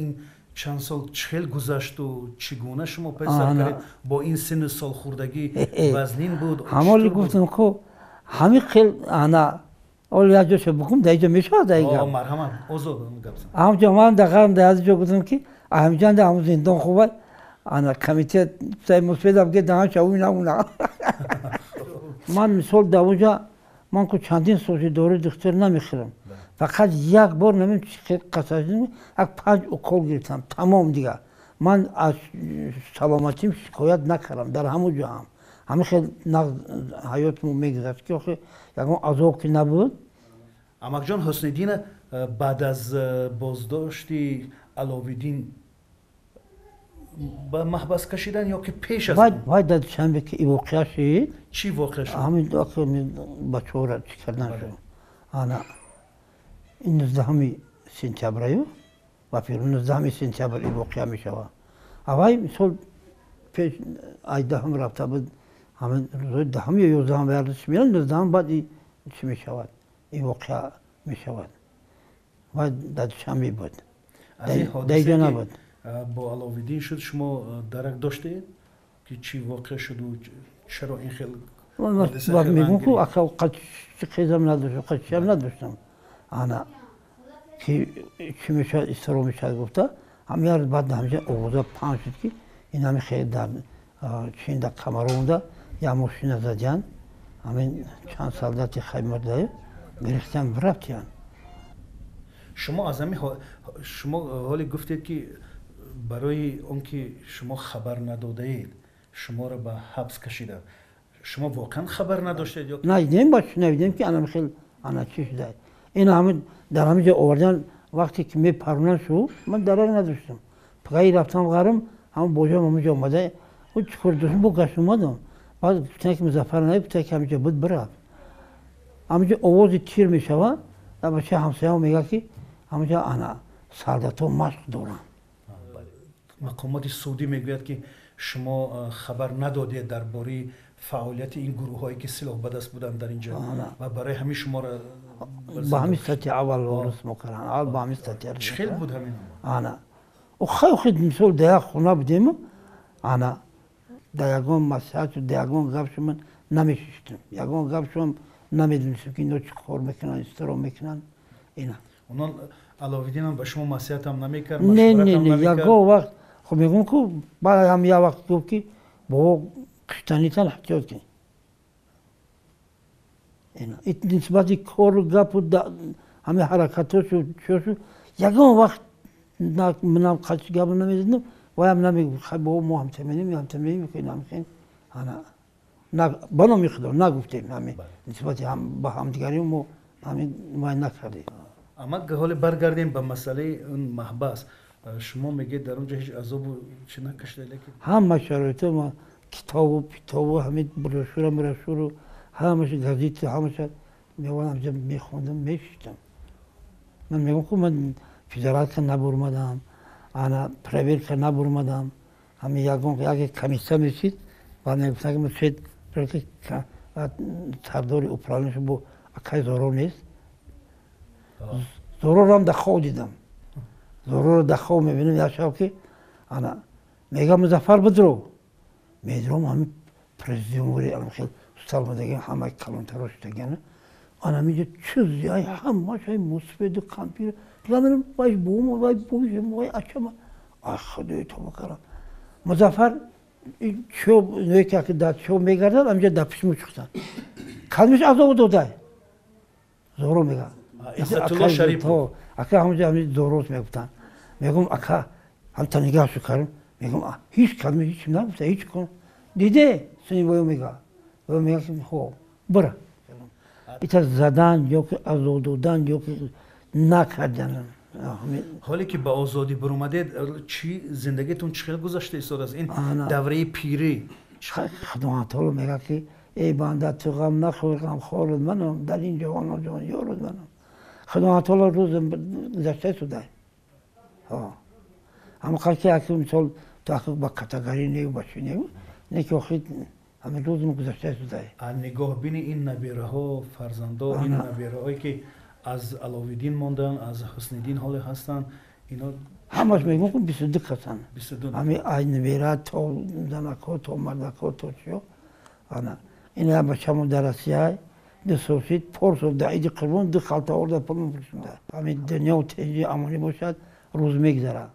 Ин чанд сол чӣ хел гузашту чӣ гуна шумо пай сар кардед? Бо ин синну солхӯрдагӣ вазнин буд? Ҳамоли гуфтам ку, ҳамин хел ана оли як ҷоша бигум, дар иҷо мешавад. Марҳамат, озод гап. Ҳамҷо ман дар ғарм дар ҷо гуфтам, ки ҳамҷанда ҳамун зиндон хуб, ана комитет мусбедам, ки даҳан шавуи намуна. Ман мисол дар онҷа ман ку чандин сол дору духтур намехӯрам, фақат як бор намем қасаш як панҷ укол гирифтам, тамом. Дигар ман аз саломатим шикоят накардам. Дар ҳамун ҷо ҳам ҳамин хел нағз ҳаётмо мегузашт, ки охи ягон азоб ки набуд. Амакҷон Ҳусниддина баъд аз боздошти Аловиддин ба маҳбас кашидан ё ки пеш аз? Вай дар Душанбе ки и воқеа шид. Чӣ воқеа шуд? Ҳамин бачаҳоро чӣ кардан шуд, ана ин 19-уми сентябраю ва 19-уми сентябр ин воқеа мешавад. Авай мисол пеш ай 10-ум рафта буд, ҳамин рӯзои 10-ум ё 11-ум меяд, 19-ум баъд чӣ мешавад, ин воқеа мешавад. Вай дар Душанбе буд, дар иҷо набуд. Бо Аловиддин шуд, шумо дарак доштед, ки чӣ воқеа шуду чаро ин хел? Мегум ку, ака, қизам надоштам, қачиам надоштам, ана ки чӣ мешавад, истиро мешавад гуфта. Ҳамин як рӯз баъд ҳамиҷа овоза паҳн шуд, ки ин ҳами хел дар чин дар Камаронда як мошина задиян, ҳамин чанд солдати хаймурдаю гирифтан, рафтиян. Шумо аз ҳами шумо ҳоле гуфтед, ки барои он ки шумо хабар надодаед, шуморо ба ҳабс кашиданд. Шумо воқеан хабар надоштед ё? Надидем, ба шунавидем, ки ана хел ана чӣ шуда, ин ҳамин дар ҳамин ҷо овардан. Вақте ки мепарунан шу, ман дарак надоштам. Пагаи рафтам ғарм, ҳамн божам ҳамин ҷо омада, чӣ кор доштам, бо гашт омадам. Баъд гуфтан, ки Музаффар наи, гуфтан, ки ҳамин ҷо буд, бирафт. Ҳамин ҷо овози тир мешавад, дар бачаи ҳамсояам мегӯяд, ки ҳамин ҷо ана солдатҳо машқ доранд. Мақомоти судӣ мегӯяд, ки шумо хабар надодед дар бораи фаъолияти ин гурӯҳҳое, ки силоҳ ба даст буданд дар ин ҷо, ва барои ҳамин шуморо ба ҳамин статья аввал расмо карданд, аввал ба ҳамин статья. Чӣ хел буд ҳамин? Ана хай мисол дар як хона будем, ана дар ягон маслиҳату дар ягон гап шу ман намешиштам, ягон гап шуам намедонистам, ки ино чӣ кор мекунанд, истиро мекунанд ина. Онон Аловиддинам ба шумо маслиҳатам намекард? Не, не, не, ягон вақт. Хоб мегӯм ку, баъд ҳам як вақт гуфт, ки бо киштанитан эҳтиёт кун, нисбати кору гапу ҳамин ҳаракатошу чошу ягон вақт манам қачи гап намезадам, ваям намегуфт, хай бо мо ҳамтаминем, ҳамтаминем. Ана ба номи Худо нагуфтем, ҳамин нисбати ба ҳамдигарӣ мо ҳамин вай накардем. Амма ҳоле баргардем ба масъалаи он маҳбас. Шумо мегӯед, дар он ҷо ҳеҷ азобу чӣ накашида, лекин Ҳама шароито ма китобу питобу ҳамин брошюра брошюру ҳамаша, газета, ҳамаша меовардам, ҳамҷа мехондам, мешиштам. Ман мегӯм ку, ман федералка набурмадам, ана проверка набурмадам. Ҳамин ягон яке комиссия мешид, баъд мегуфтан, ки мусед сардори управление бо акай Зоро нест. Зорорам дар хоб дидам, Зороро дар хоб мебинам як шаб, ки ана мега: «Музаффар, бидро». Медром, ҳамин президиумори хел устал модаган, ҳама калонтаро шудаган, ана миҷа чиз ай ҳамаш ай мусфеду кампир, вай бум, вай бум, вай ачама, ай худои тоба кардам. Музаффар чо ки дар чо мегардад, ҳамҷа дар пишму чухтан кадмиш азоб додай. Зоро мега: «Ака, ҳамҷа ҳами Зорос мегуфтанд». Мегум: «Ака, ҳамта нигаҳшу кардам». Мегум: «Ҳеҷ кадми ҳеч нагуфта, ҳеч кун диде сини». Вою мега, вою мега, ки хоб бира ита задан ё ки азоб додан ё ки накардан. Ҳоле ки ба озодӣ баромадед, чӣ зиндагитон чӣ хел гузашта истодааст ин давраи пирӣ? Худованд таоло мегӯяд, ки эй банда, ту ғам нахӯр, ғамхорут манам, дар ин ҷаҳоно ҷон ёрут манам. Худованд таоло рӯз гузашта истодай. Ҳама ки аки мисол ту аки ба катагарӣ нею ба чӣ нею не, ки охир ҳамин рӯзм гузашта истодай. Нигоҳбини ин набираҳо, фарзандо, ин набираҳое, ки аз Аловиддин монданд, аз Ҳусниддин ҳоле ҳастанд, ино Ҳамаш мегӯм, ки 22 касан. Ҳами ай набера то занакҳо, то мардакҳо, то чиё. Ана ин як бачамон дар Россия 2 сол шид. Порсол дар иди Қурбон ду халта орда пул мефурӯшонда. Ҳами дунё тинҷи амонӣ бошад, рӯз мегзарад.